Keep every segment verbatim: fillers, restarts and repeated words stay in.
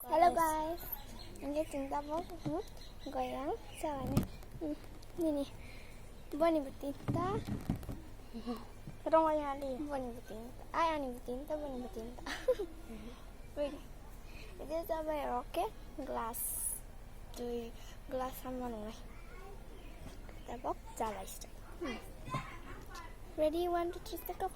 Hello guys. Ini tinta bo, hmm, goyang, sawane. Hmm, ini. Boni bo tinta. Rong yang ali. Boni bo tinta. Ai, ani bo tinta, boni bo tinta. Wait. Ini sama ya, oke? Glass. Tui glass sama nungai. Tabok, jalai style. Hmm. Ready, one, two, three, start, go.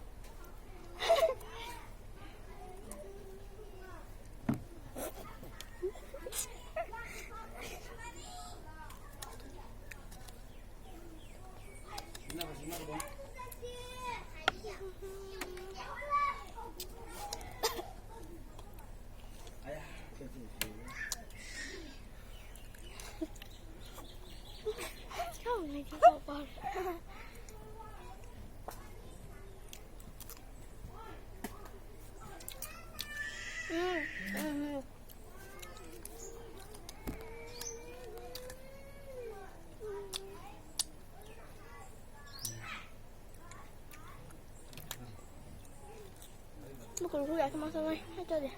Bukul kuya sama sama aja deh.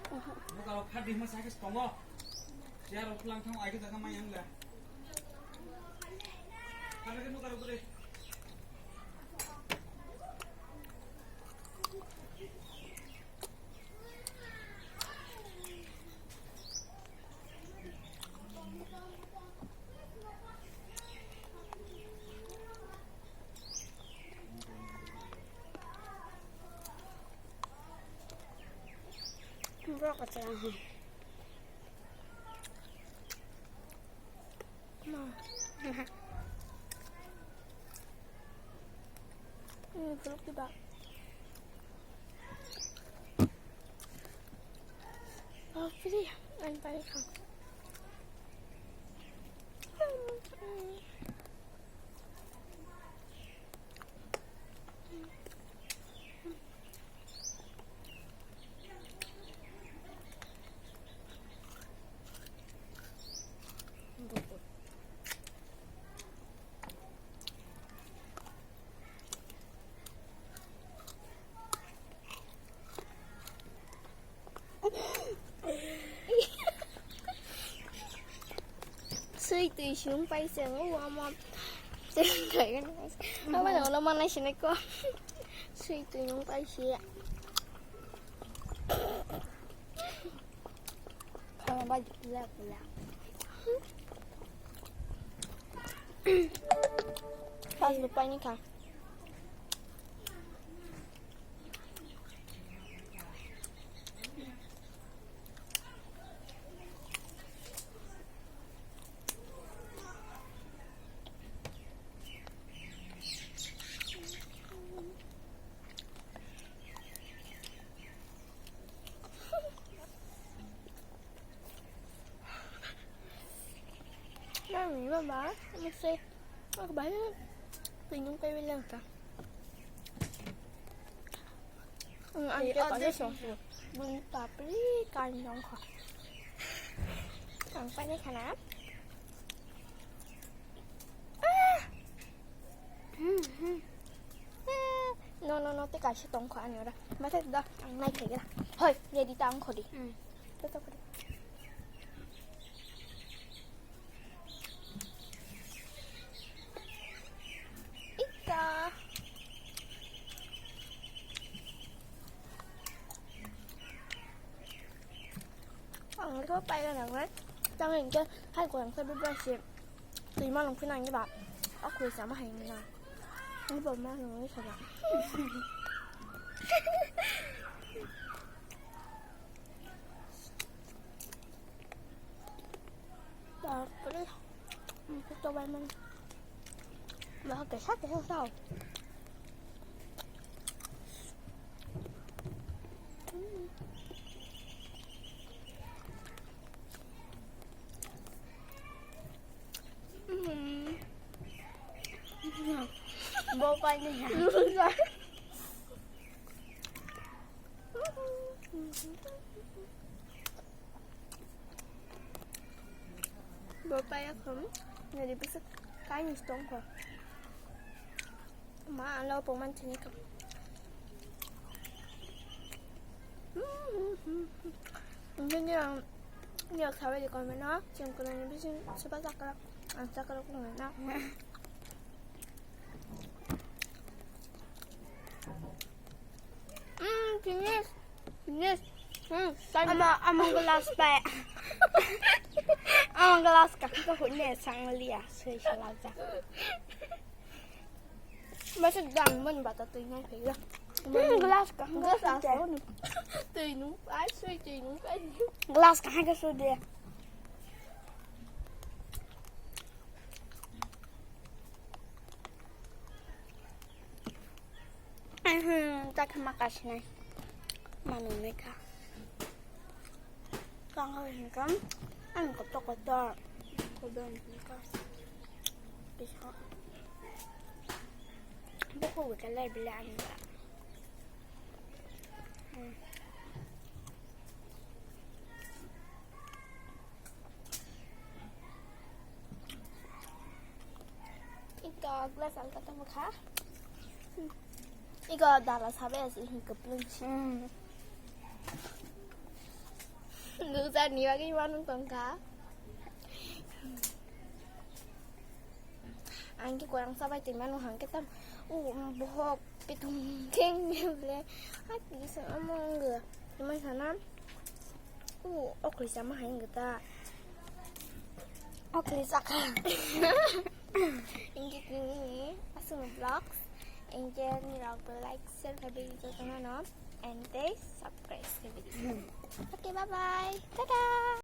Buka lo khadi mas sakit tongo. Siar ulang thang aja jaga main le. Khadi ke nukar beri. Bro, kacang. Ma. Hmm, peluk juga. Oh, pilih. Lain paling kau. Sui twi sung pai se, o ama. Abo no, no manai sinai ko. Sui twi nung pai se. Khama ba jikla kula. Pas lupai ni kha. Mami, mama, no sé. Ako ba yun? Pinyong kayo lang ka. Ang ang Ay, ka oh, this so. Bun papri kan yong ko. Ang pa ni kana. Ah! No, no, no, te kaisa tongkho ani ora. Mate da, ang nai khaira. Hoi, ready ta ang khodi. Hmm. Toto khodi. Ika. Ang to pai ga nang nai. Tang ing ke hai ko ang sa bi ba si. Twi ma lung phi nang ba. A khoi sa ma hai na. Ni ba ma lung ni sa ba. Bapre. Ang to bai man. Ba ke sa ke sa. Bo pai ni ha. Bo pai akhum. Nari bisa kai ni stong ko. Ma, ang lo pong man chini ka. Ini ni ang Niyok sabai di comment no, cheng kunani bising soba sakra, ang sakra kunani na. Mm, finish, finish. Hmm, amo, amo glass pai. Amo glass ka ko ne sang lia, sui sala ja. Masa dang man bata tui nang phe. Hmm, glass ka, glass ka. Tui nung pai, sui tui nung pai. Glass ka ha ka su de. Hmm, tak ma ka sinai. Manu ne ka. Kang hingkam, ang kotor kotor. Kotor hingkam. Bisa. Buku wikala bila ang ba. Hmm. Ito glass alka tamo kha. Iko dala sabe asi hin keplung. Hmm. Loser ni wagi manung tongkha. Ang ki korang sabai twi manu hang ke tam. U bohok petung keng bele. Hak bisa among ge. Cuma sana. U okri sama hang ge ta. Okri saka. Ingke kini asung vlogs. Ingke ni rok like share khabe video tongano. And they subscribe khabe. Okay, bye bye. Tada.